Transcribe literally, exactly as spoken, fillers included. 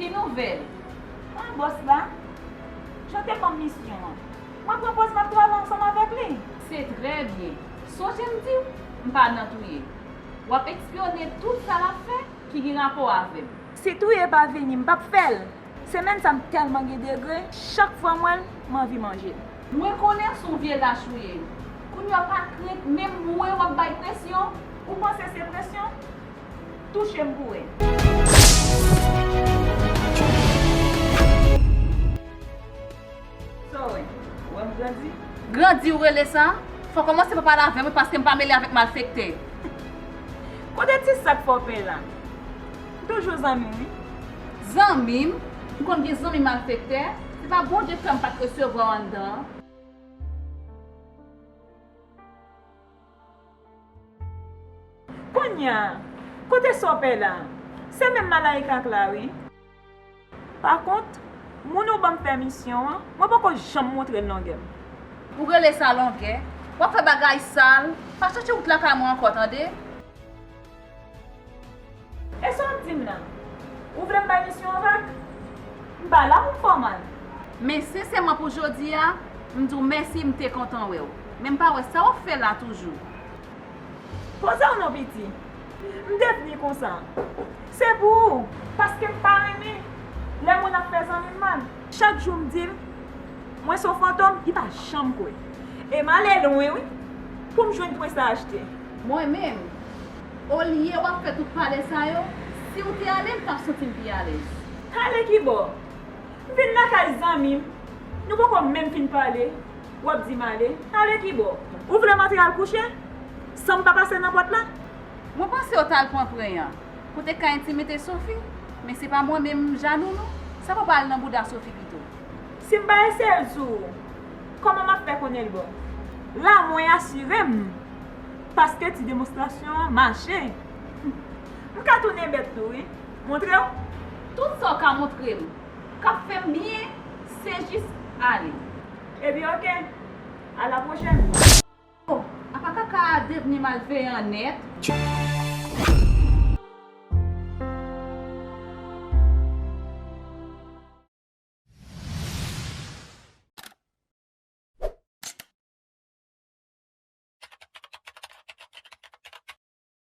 Ki nouvèl? Ah, bòs la, Jan te ban m misyon an. Mwen pran pòz m ap travay ansanm avèk li. Se trè byen. Sonje m di w, m pa nan touye. W ap espyone tout sa l ap fè ki gen rapò avè m. Si touye pa vini, m p ap fè l. Semèn sa m tèlman gen degre, chak fwa m wè l, m anvi manje l. Mwen konnen se yon vye lach ou ye. Kounye a w pa krent menm mwen w ap bay presyon. Ou panse se presyon? Touche m pou wè. Sa w wè? Ou wè m grandi? Grandi ou rele sa? Fò w kòmanse pa pale avè m wi, paske m pa mele avèk malfektè. Kote ti sa k fè w pè la? M toujou zanmi w wi. Zanmi m? M konn gen zanmi malfektè? Se pa Bondye k fè m pa t resevwa w anndan an? Kounye a, kote sa w pè la? Se menm malayika k la wi. Pa kont, moun ou ban m fè misyon an, mwen poko janm montre l longè m. Ou rele sa longè? W ap fè bagay sal, pa chèche wout lakay mwen ankò, tande? E sa w ap di m nan? Ou vle m bay misyon an vag? M pa la pou m fè w mal. Men sensèman pou jodi a, m di w mèsi, m te kontan wè w. Men m pa wè sa w ap fè la toujou. Poze w non piti. M te vini konsa. Se pou ou, paske m pa renmen lè moun ap fè zanmi m mal. Chak jou m di l, mwen se yon fantom, li pa janm kwè. E m ale lwen wi, pou m jwenn pwen sa achte. Mwen menm, olye w ap fè tout pale sa yo, si w te ale, m t ap santi m pi alèz. Ale kibò? M vin lakay zanmi m, nou poko menm fin pale, w ap di m ale. Ale kibò? Ou vle m antre al kouche, san m pa pase nan pòt la? Mwen panse w t al pran pwen an pou te ka entimide Sophie, men se pa mwen menm m jalou non. Sa pa pral nan bouda Sophie pito. Si m pa eseye l sou ou, kòman m ap fè konnen l bon? La mwen asire m, paske ti demonstrasyon an mache. M ka tounen bèt tou wi. Montre w? Tout sa w ka montre m k ap fè m byen, se jis ale. Ebyen oke. A la pwochèn. Oh, apa kaka a devni malveyan nèt?